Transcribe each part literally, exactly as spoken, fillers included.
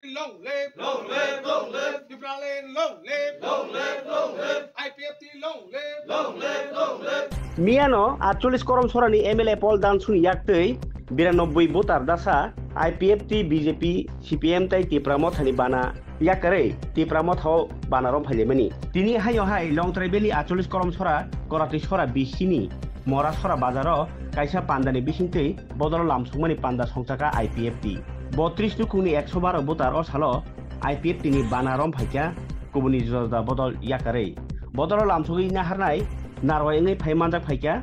Long live, long live, long live. Tipraland long live, long live, long live. I P F T long live, long live, long live. Miyano atchollis Koromsorani M L A Paul Dansuni yaktwi biranobboi voter dasa I P F T, B J P, C P M tai Tipra Mothani bana yakarwi Tipra Mothao bana romphailaimani. Tini haino hai Longtrai Valley atchollis Koromsora, Koratwi Sora bisini Mora Sora bazaro kaisa pandani bisingtwi bodol lamsokmani panda songchaka I P F T. Botris nukhungni ekso baro voter o salo I P F T ni bana romphaikha kubuni juda juda bodol yakarwi. Bodolo lamsogwi naharnai narwai wngwi phai manjak phaikha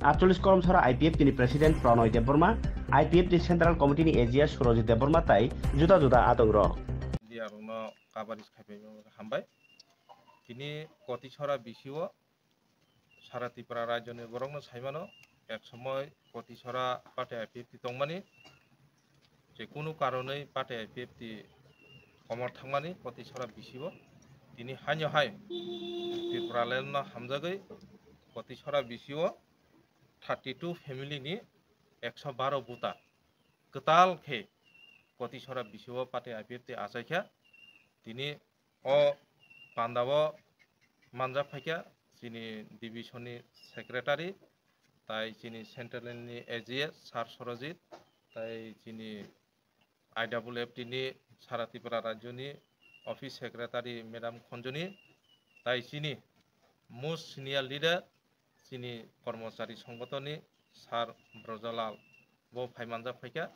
atchollis Koromsora I P F T ni President Pronoy Debbarma, I P F T Central Committee ni A G S Surojit Debbarma tai juda juda adongrok. Media rokno coverage khaipai hambai. Tini Kotisora bisio sara Tripura rajyoni borokno saimano, ek somoi Kotisora party I P F T tongmani, je kunu karonwi party I P F T komor thangmani Kotisora bisio. Tini haino hai Tipralandno hamjagwi Kotisora bisio thirty two family ni ekso baro voter kwtal khe Kotisora bisio party I P F T achaikha. Tini o pandao manjak phaikha chini division ni secretary, tai chini central ni A G S Sir Surojit, tai chini I W F T ni sara Tripura rajyoni office secretary Madam Khonjoni, tai chini most senior leader chini kormochari songotoni Sir Brojalal bo phai manjak phaikha.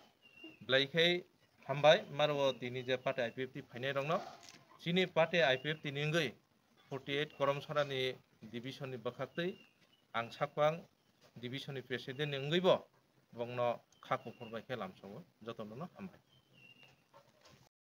Belai khai hambai, maro tini je party I P F T phainai rokno, chini party I P F T ni wngwi forty eight Koromsora ni division ni bwkhaktwi ang sakwang division ni president ni wngwi bo bongno kha kuphur bai khe lamsongo. Jotono no hambai.